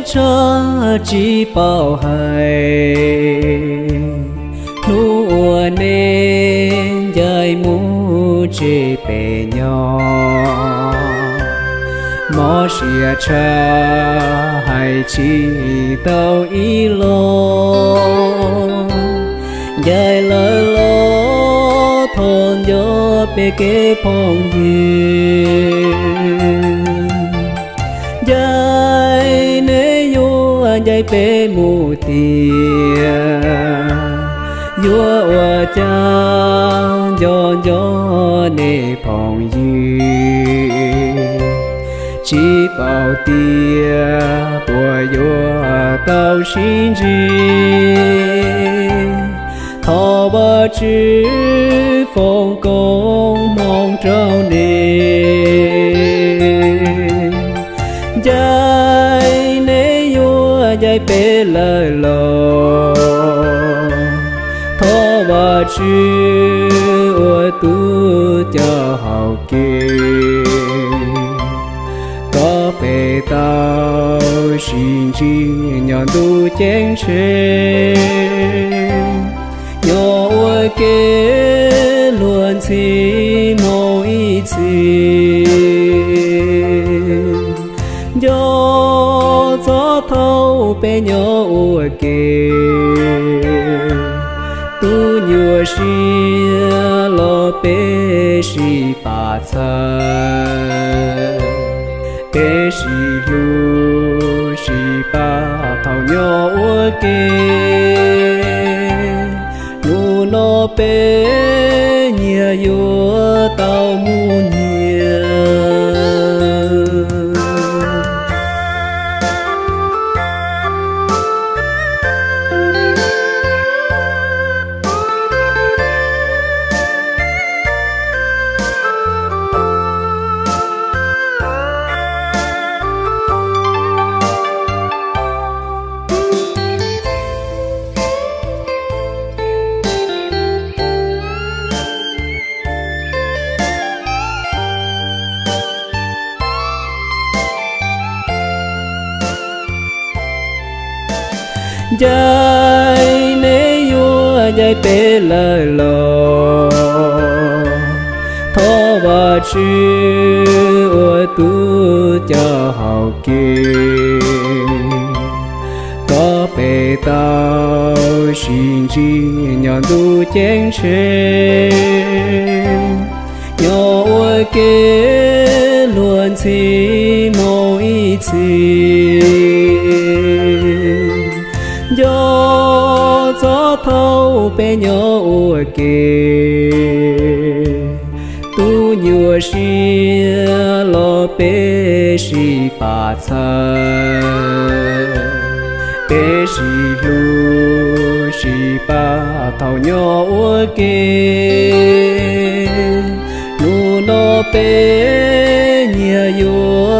tshaj tsis paub hais, hnub uas neb ncaim mus tsev pem nyob, mob siab tshaj hais tsis tau ib los. Ncaim lawm los thov nco peb kev phooj ywg, ncaim neb yuav ncaim peb mus tiag, yuav ua cas nco nco nej phooj ywg, tsis paub tias puas yuav tau sib ntsib. Thov Vajtswv foom koob hmoov rau nej, ncaim neb yuav ncaim peb lawm los, thov Vajtswv ua tub coj haus kev, kom peb tau sib ntsib nyob ntuj ceeb tshev, nyob ua ke luag ntxhi mus ib txhis. Nco txog thaum peb nyob ua ke, tu nyuaj siab los peb sib pab txhawb, peb sib hlub sib pab thaum nyob ua ke. Hnub no peb nyias yuav tau mus nyias. Ncaim neb yuav ncaim peb lawm los, thov Vajtswv ua tub coj haus kev, kom peb tau sib ntsib nyob ntuj ceeb tshev, nyob ua ke luag ntxhi mus ib txhis. Nco txog thaum peb nyob ua ke, tu nyuaj siab los peb sib pab txhawb, peb sib hlub sib pab thaum nyob ua ke. Hnub no peb nyias yuav